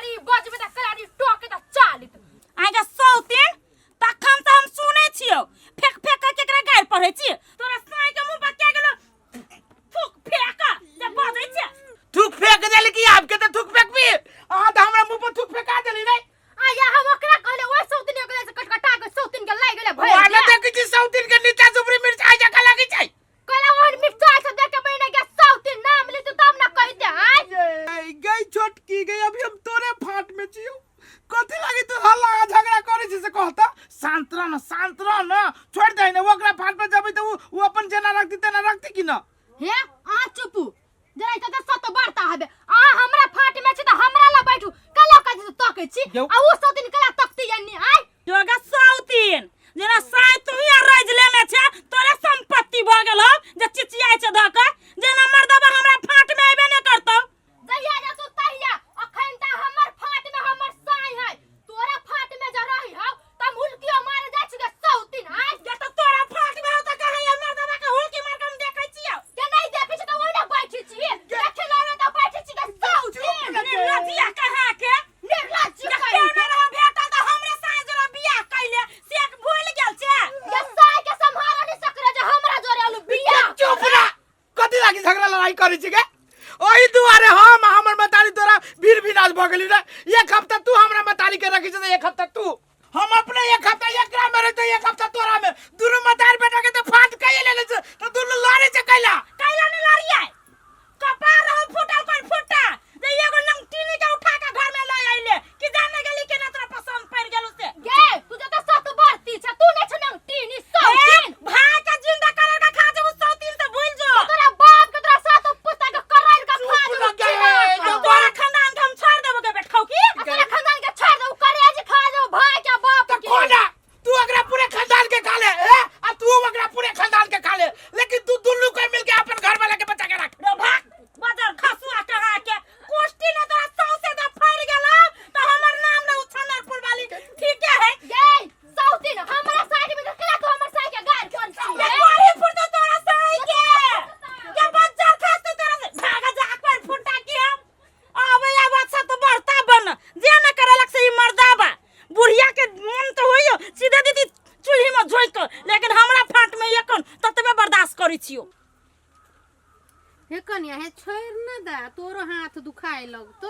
कलारी बजबे त कलारी टोके त चालित। आगे सौतीन, तखन से हम सुनै छियौ, फेक फेक के केकरा गारि पढ़ै छी? तोरा साँइ के मुंह पर क्या गेलो थूक फेक जे बजै छै? थूक फेंक देली कि आपके तो थूक फेंक भी अहाँ तो हमरा मुंह पर थूक फेंका देली रे। आया हम ओकरा कहले ओइ सौतीन गेले से कटकटा के सौतीन के लागि गेले भरि। वाला देखै छी सौतीन के नीचा सुपरी मिर्च आ जका लगै छै। कहला ओहन मिर्चाई सब देख के बने के सौतीन नाम ली तू तब ना कहिते आय। गई गई छोटकी गई, अभी हम तोरे फाट में छियो। कथी लागी तू हल्ला आ झगड़ा करे छी से कहता? शांत रह न, शांत रह न, छोड़ दे ने ओकरा फाट में जबी त उ अपन जेना रखती तेना रखती कि न? हे आ चुपू जरा, त सत बढ़ता हबे। आ हमरा फाट में छी त हमरा ला बैठू, कला कथी तकै छी? यौ। आ उ सौतीन कला तकती यन्नी आय। योगा सौतीन, जेना साय तू ही राज लेने छे, तोरे संपत्ति भ गेल हो जे चिचियाइ छे धक, जेना मर्दबा हमरा फाट में आबे ने करतौ। जहिया जा तू तहिया, अखन त हमर फाट में हमर साई है, तोरा फाट में जा रही हौ त मुल्कियो मारे जाइ छी गे सौतीन आय। जे त तोरा फाट में हो त कहे ये मर्दबा के हुलकी मार के हम देखै छियौ। के नहीं देखै छी त ओहिना बैठै छी, देखे ला त बैठै छी गे सौतीन। निर्लज्जिया कहाँ के। निर्लज्ज जे कहीं केने के। रहो भेटल त हमरे साँझ जोरा बियाह कैले से भूल गेल छे। ये साई के संभाल नहीं सकरे जे हमरा जोरे आलू बियाह। चुप रह, कथी लागी झगड़ा लड़ाई करे छी गे? ओही दुआरे हम आ हमर मतारी तोरा भीड़ विनाश भऽ गेली रे। एक हफ्ता तू हमरा मतारी के रखी छै, एक हफ्ता तू, हम अपने एक हफ्ता एकरा में रहते, एक हफ्ता तोरा में। दुनू मतारी बेटा के तो फाट कइले लेले छै त दुनू लड़े छै कैला? कैला ने लड़ियै, कपार रहो फूटल कोन फूटा जे एगो नंगटीनी के उठा के घर में लय आइले कि जाने गेली केना तोरा पसंद पड़ गेलौ से। गे तू जत सत बढ़ती छ, तू नै छ नंगटीनी सौतीन। भाई के जिंदा करल के खा जेबू सौतीन से भूल जो। तोरा बाप के तोरा सात पुता के करल के खा चुप जेबू। न गे, चिना जो के। तोरा खानदान के हम छोड़ देबो गे बेटखौ की? आ तोरा खानदान के छोड़ दे, करेज खा जो भाई के बाप त के। कोना तू ओकरा पूरे खानदान के खा ले ए? आ तू ओकरा पूरे खानदान के खा ले, लेकिन तू दुनू के मिल के अपन घर वाला के बचा के रख। रे भाग बाजार खसुआ कहा के, कुश्ती ने तोरा सौसे द फैर गेलौ त हमर नाम न उछनरपुर वाली ठीके है। गे सौतीन हमरा साइड में केला तू हमर साइड के गार कर छी? ये गोली फुटतो तोरा साई के के बच्चा खास तोरा से भागा जा पर फुटा के हम आवे आब। अच्छा तो बढ़ता बन जे न करलक से ई मर्दाबा बुढ़िया के मन तो होइयो सीधे दीदी चूल्ही में झोंक, लेकिन हमरा फाट में एखन ततबे बर्दाश्त करै छियो। हे कनिया, हे छोड़ न दा, तोरो हाथ दुखाए लगतो।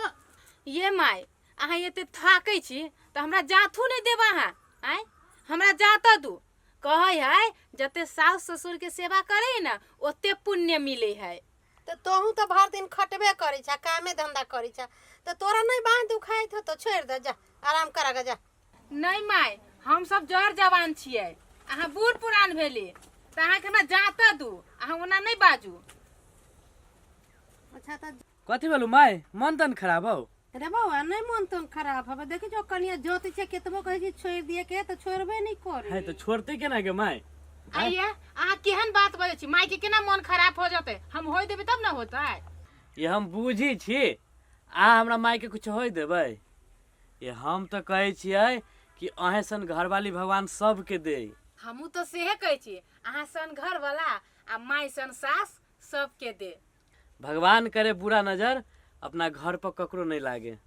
ये माय, अहाँ एते थाकै छी तऽ हमरा जाथू नहि देब अहाँ आँय? हमरा जातऽ दू। कहै है जते साउस ससुरके सेवा करै ने ओते पुण्य मिलै है। तऽ तोहू तऽ भरि दिन खटबे करै छह, कामे धंधा करै छह, तऽ तोरा नहि बाँहि दुखाइत होतौ? छोड़ि दे, जा आराम करा जा। नहि माय, हमसब जर जवान छियै, अहाँ बूढ़ पुरान भेली, तऽ अहाँके हमरा जातऽ दू, अहाँ ओना नहि बाजू। अच्छा तऽ कथी भेलौ माय, मन तन खराब हौ? रे बौआ, नहि मन तन खराब हबे। देखै छौ कनिया जोतै छै, केतबो कहै छै छोड़ि दिए के तऽ छोड़बे नहि करे है। तऽ छोड़तै केना गे माय? आइये अहाँ केहन बात बजै छी? मायके केना मन खराब हो जेतै? हम होय देबै तब ने होतै। ये हम बुझी छी, अहाँ हमरा मायके कुछ होय देबै? ये हम तऽ कहै छियै कि अहें सन घरवाली भगवान सबके दे। हमहूँ तऽ सेहे कहै छी, अहाँ सन घरवाला आ माय सन सास सबके दे। भगवान करे बुरा नजर अपना घर पर ककरो नहीं लागे।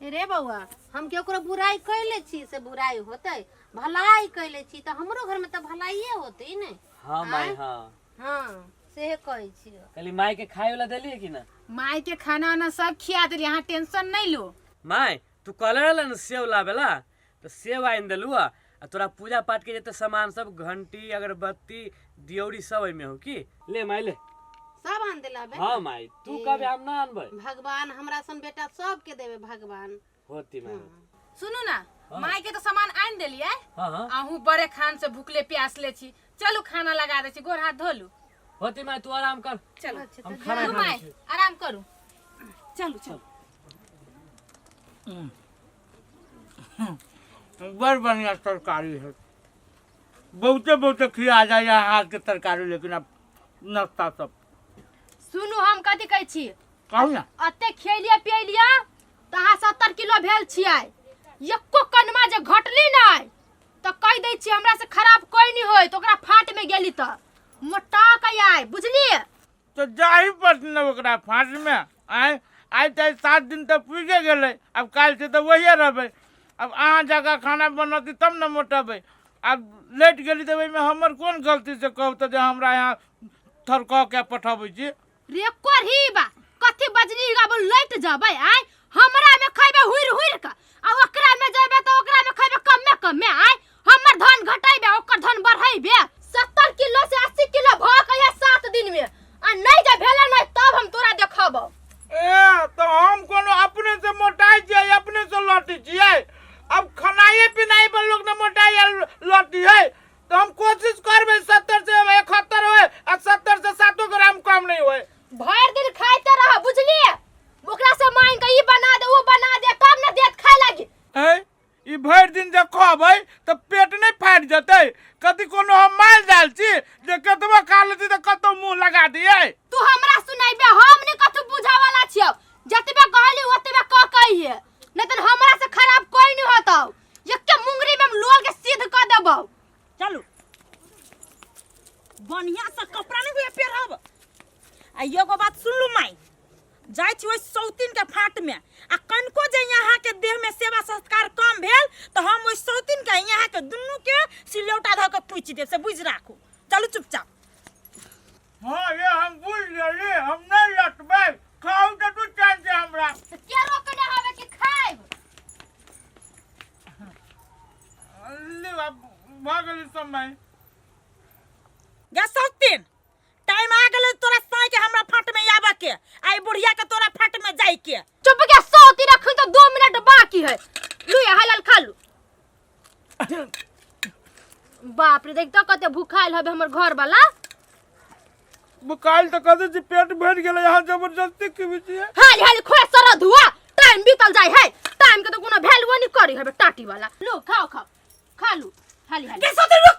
रे बौआ, हम केकरो बुराई कैले छी से बुराई होतै? भलाई कैले छी तऽ हमरो घरमे तऽ भलाइए होतै ने। हाँ माय, हाँ। हाँ, सेहे कहै छियौ। कहली माय के खाए वाला देलिए कि ना? माय के खाना वाना सब खिया देली, अहाँ टेंशन नहीं लो। माय, तू कहले रहल ने सेव लाबेला, तऽ सेब आनि देलू। आ तोरा पूजा पाठ के जते सामान सब, घंटी, अगरबत्ती, दियौरी सब एहिमे हो की। ले माय, ले। सब आन देला बे? हाँ माय, तू कबे, हम ना आनबै। भगवान हमरा सन बेटा सबके देवे भगवान। होती माय। सुनू ना माय के तो सामान आनि देलियै। हाँ हाँ। अहूँ बड़े खान से भूखले प्यासले छी, चलू खाना लगा दै छी, गोर हाथ धो लू। होती माय, तू आराम कर। चलू। अच्छा। हम तऽ खाना चलू खा माय लै छी। आराम करू, चलू चलू। बड़ बढ़िया तरकारी है, बहुते बहुते खिया जाइए हाथ के तरकारी। लेकिन अब नाश्ता सब सुनू, हम कथी कहै छी? कहू ना। अते खेलिए पियलिए तऽ अहाँ 70 किलो भेल छियै, एको कनमा जे घटली नहि तऽ कहि दै छियै हमरा से खराब कोई नहीं होय। तऽ ओकरा फाट में गेली तऽ मोटा के आय, बुझलिए? तो जाही पड़त ने ओकरा फाट में आय। आइ तऽ 7 दिन तऽ पुरिए गेलै। आब काल्हिसँ तऽ वहिए रहबै। आब अहाँ जकाँ खाना बनौती तब ने मोटेबै। आब लेट गेली तऽ ओहिमे हमर कोन गलती से कहू तऽ जे हमरा यहाँ थरकऽ के पठबै छी? रे कोढ़ी बा, कथी बजली गा? बोल लैट जबै आय हमरा में खैबे हुर हुर के, आ ओकरा में जेबे तऽ ओकरा में खैबे कमे कमे। आय हमर धन घटेबे, ओकर धन बढ़ेबे। 70 किलो से 80 किलो भऽ के 7 दिन में, आ नहीं जे भेले नहीं तब हम तोरा देखबौ। ए, तऽ हम कोनो अपने से मोटाइ छियै, अपने से लौटी छियै? अब खानाइए पिनाइ पर लोग न मोटाइ आ लौटी है। तऽ हम कोशिश करबै 70 से 71 होए आ 70 से 7 ग्राम कम नहीं होए। भरि दिन खाइते रह, बुझलिए? ओकरा से मांग के ई बना दे, ऊ बना दे, तब न देत खाय लागी। है, ई भरि दिन जे कहबै तऽ पेट नहि फाटि जेतै? कथी कोनो हम माल जाल छी जे कतबो खा लेती तऽ कतौ मुँह लगा दियै? तू हमरा सुनाइबे? हम नहीं कथू बुझा वाला छियौ। जतबे कहली ओतबे कह कहिए, नहीं तऽ हमरा से खराब कोई नहीं होतौ। एके मुंगरी में हम लोल के सीध कऽ देबौ। चलू, बढ़िया से कपड़ा नहीं हुए पेरब। आ एगो बात सुन लू माई, जाइ छी ओहि सौतीन के फाट में, आ कनिको जे यहाँ के देह में सेवा सत्कार कम भेल तऽ हम ओहि सौतीन के यहाँ के दुनू के सिलौटा धऽ के पूछि देब, से बुझि राखू। चलू चुपचाप। हाँ, ये हम बुझ गेली, हम नहीं लटबै। खाउ तऽ तू चैन से हमरा। तऽ के रोकने हवे कि खाइब? ले, आब भऽ गेलै समय। गे सौतीन, टाइम आ गेलै तोरा साँय के हमरा फाट में आबऽ के, आई बुढ़िया के तोरा फाट में जाय के। चुप के सौती, रखी तो 2 मिनट बाकी है। लू ये हलाल खा लू। बाप रे, देख तो कते भूखाइल हवे हमर घर वाला। काल्हि तऽ कहै छी पेट भरि गेलै, यहाँ जबरदस्ती की छियै? हाली हाली खोए सर धुआ, टाइम बीतल जाय है। टाइम के तो कोनो वैल्यू नहीं करी हवे टाटी वाला। लो खाओ, खाओ, खा लू हाली हाली। गे सौतीन, रुक,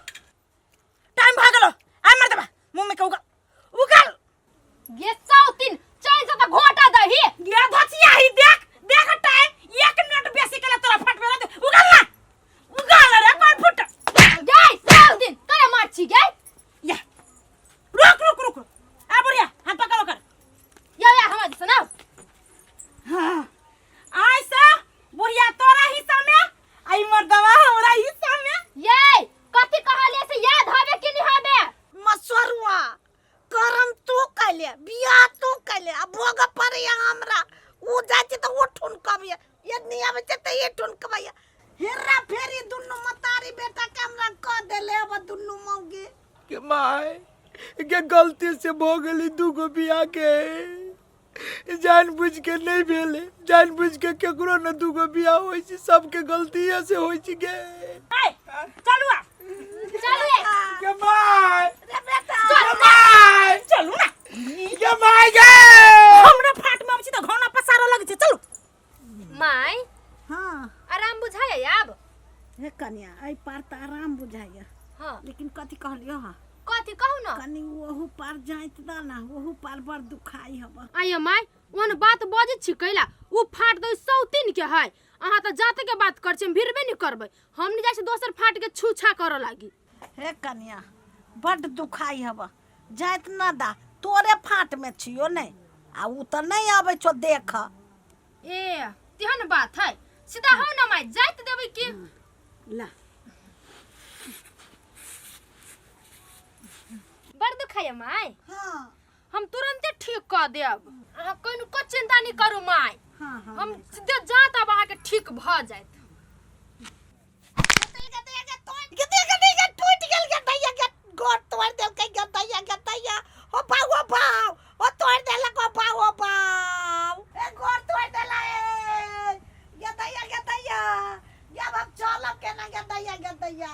टाइम भऽ गेलो। आ मर्दबा, मुँह में के उगल उगल। गे सौतीन, चैन से तो घोटा दही। गे धचिया ही, देख देख, टाइम 1 मिनट बेसी केला तोरा फाट में रहते। उगल ना, उगल रे कोई फुट। गे सौतीन, करे मार छी गे? या, रुक रुक रुक। आ बुढ़िया, हाथ पकड़ ओकर। या या, हमरा दिस ना। हाँ, आइ से बुढ़िया तोरा हिस्सा में, आई मर्दवा हमरा हिस्सा में। ये कथी कहलिए से याद हवे कि नहीं हवे? मसरुआ, करम तू कैले, बियाह तू कैले, आ भोग पड़ैया हमरा। उ जाइ छै तऽ ओ ठुनकबैया, ये नहीं आबै छै तऽ ये ठुनकबैया। हेरा फेरी दुनू मतारी बेटा के हमरा कह देले अब दुनू मौगी। के माय के, गलती से भऽ गेली दूगो बियाह के, जान बुझ के नहीं भेले। जान बुझ के केकरो न दूगो बियाह होइ छै, सबके गलतीये से होइ छै गे। ए, चलू आ। चलू ये। के माय। रे बेटा। के माय। चलू ना। के माय गे। हमरा फाट में आबै छी तऽ घौना पसारऽ लगै छै। चलू। माय। हाँ। आराम बुझाइए आब? हे कनिया, एहि पार तऽ आराम बुझाइया। लेकिन कथी कहलियो हँ? कथी कहू ना? कनी ओहू पार जाइत दा ना, ओहू पार बड़ दुखाई हब। आइयो माय, ओहन बात बजै छी कैला? उ फाट दो सौतीन के है, अहाँ तऽ जात के बात कर छी। हम भिड़बे नहीं करबै, हम नहीं जाइ छी दोसर फाट के छूछा करऽ लागी। हे कनिया, बड्ड दुखाई हब, जाइत ना दा। तोरे फाट में छियो नहीं, आ उ तऽ नहीं आबै छौ देख। ए, तेहन बात है? सीधा हो ना माय, जाइत देबै की? ला। बड़ दुखाइए माय? हाँ। हम तुरंते ठीक कऽ देब, अहाँ कनिको चिंता नहीं करू माय। हाँ हाँ हम सीधे जात, अब अहाँके ठीक भऽ जायत। टूट गेल गे दैया गे, गोड़ तोड़ देलकै गे दैया, गे दैया, ओ बाउ, ओ बाउ, ओ तोड़ देलक, ओ बाउ, ओ बाउ, ए गोड़ तोड़ देला, ए गे दैया, गे दैया, गे अब हम चलब केना गे दैया, गे दैया?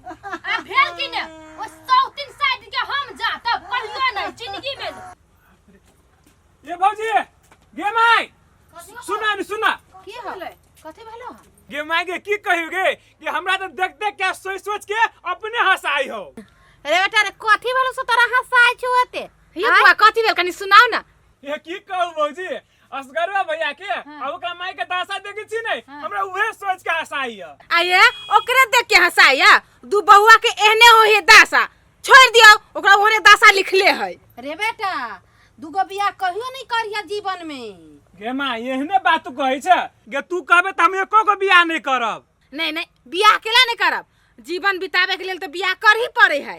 आ भेल की ने? ओ सौतीन साइड के हम जा तब कहियो नहीं जिंदगी में नहीं। ये भौजी, गे माय, सुना नि, सुना। की होलै? कथी भेलो? गे माय गे, की कहियो गे कि हमरा तो देख देख के, सोच सोच के अपने हंसाई हो। अरे बेटा रे, कथी भेलो से तोरा हंसाइ छौ एते? ये बुआ, कथी भेल? कनी सुनाउ ना। ये की कहू भौजी, असगरवा भैया के आ ओकरा माई के दासा देखै छी ने, हमरा उहे सोच के हंसाई है। आये, ओकरे देख के हंसाइया? दू बहुआ के एहने हो हे दासा, छोड़ दियो ओकरा, ओहने दासा लिखले है। रे बेटा, दूगो बियाह कहियो नहीं करिया जीवन में। गे माँ, एहने बात तू कहै छै गे? तू कहबे तऽ हम एको गो बियाह नहि करब। नहीं नहीं, बियाह केला नहीं करब? जीवन बितावे के लेल तो बियाह कर ही पड़े है।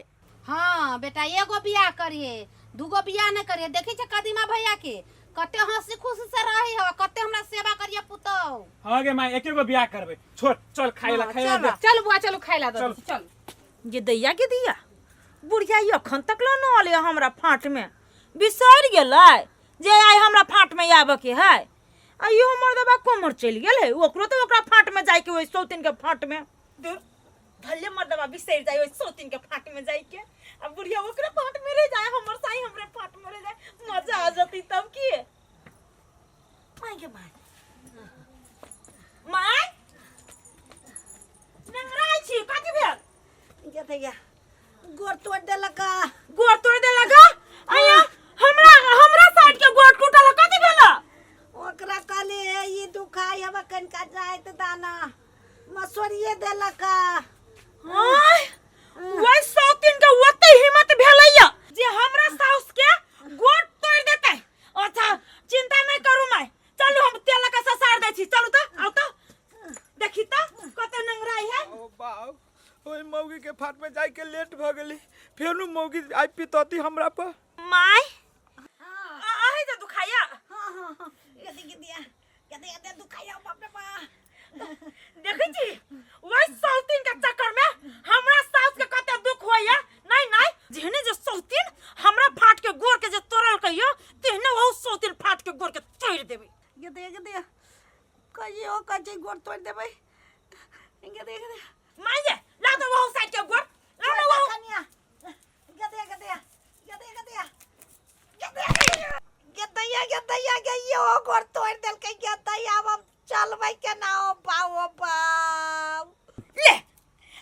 हाँ बेटा, एगो बियाह करिए, दूगो बियाह नहीं करिए। देखी छे कदीमा भैया के कते हंसी खुशी से रही हो, कते हमरा सेवा करिए पुतौ। हाँ गे माँ, एके गो बियाह करबै। छोड़, चल खाइ ला। हाँ, खाइ ला दे। चल बुआ, चलू खाइ ला दो। चल। चल। ये दैया के दिया बुढ़िया ई अखन तक ला न अलै हमरा फाँट में। बिसरि गेलै जे आइ हमरा फाँट में आबऽ के है। आ इहो मर्दबा कोमर चलि गेल है, ओकरो तऽ ओकरा फाँट में जाइके, ओहि सौतिन के फाँट में। दूर भले मर्दबा बिसरि जाय ओहि सौतिन के फाँट में जाइके आ बुढ़िया ओकरे फाँट में रह जाए, हमर साई हमरे फाँट में रह जाए, मजा आ जती तब की। माय गे माय, माय नंगराइ छी, कथी भेल? गे दैया, गोर तोड़ देलक। गोड़ तोड़ देलक? आया हमरा हमरा साइड के गोड़ टूटल, कथी भेल? ओकरा कहली हे ई दुखाई हवा, कनिका जाइत दाना मसोरिए देलक। आय, वही सौतिन के ओते हिम्मत भेलैया जे हमरा साउस के गोड़ तोड़ देतै। अच्छा, चिंता नहीं करू माय, चलू हम तेल के ससार दै छी। चलू तऽ, आउ तऽ, देखी तऽ कते नंगराई है। ओ बाप, ओहि मौगी के फाट में जाय के लेट भ गेली। फेनु मौगी आइ पितौती हमरा पर। माय, अहि जे दुखाइया? हाँ हाँ हाँ, गदी गदिया गदी गदिया दुखाइया, बाप रे बाप। देखै छी, वही सौतिन के चक्कर में हमरा साउस के कते दुख होइया। नहीं नहीं, जेहने जे सौतिन हमरा फाट के गोड़ के जे तोड़ल कहियो, तेहने ओहु सौतिन फाट के गोड़ के तोड़ देबै। गदिया गदिया कहियो कहे गोड़ तोड़ देबै। गदिया गदिया। माय ये, ला तो ओहु साइड के गोड़ ला ना ओहु। कनिया, गदिया गदिया गदिया गदिया गदिया गदैया गदैया गे, यो गोड़ तोड़ देलकै गदैया। अब हम चलबै केना? ओ बाप, ओ बाप। ले,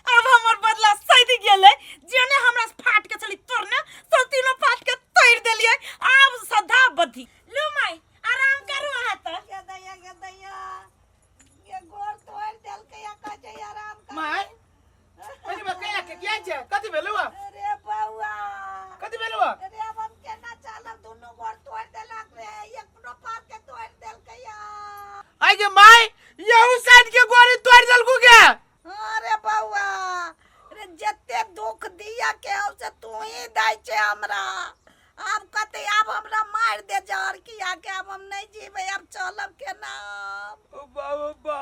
अब हमर बदला सधि गेलै। जेने हमरा फाट के छली तोड़ने, सौतिनो फाट के तोड़ देलियै। आब सदा बधी लू माय, आराम करू अहाँ तऽ। गदैया गदैया ये गोड़ तोड़ देलकै आ कहै छै आराम कर। माय, अरे बा, कहिया के किया छै? कथी भेलौ? अरे बौआ। कथी भेलौ? अरे, अब हम केना चलब? दुनू गोड़ तोड़ देलक रे, एकनो पार के तोड़ देलकै आ। आई गे my, यहू साइड के गोरी तोड़ देलकू के? अरे बौआ रे, जते दुख दिया के हौ से तू ही दै छै हमरा। आब कते, आब हमरा मारि दे जहर किया के, आब हम नहीं जीबै। आब चलब केना? ओ बा, ओ बा,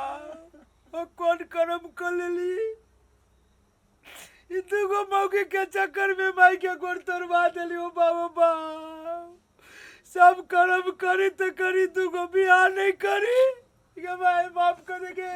ओ कोन करम कर लेली? ई दूगो मौगी के चक्कर में माई के गोड़ तोड़वा देली। ओ बा, ओ बा, सब करम करी तो करी, दूगो बियाह नहीं करी। ये भाई, माफ कर गे।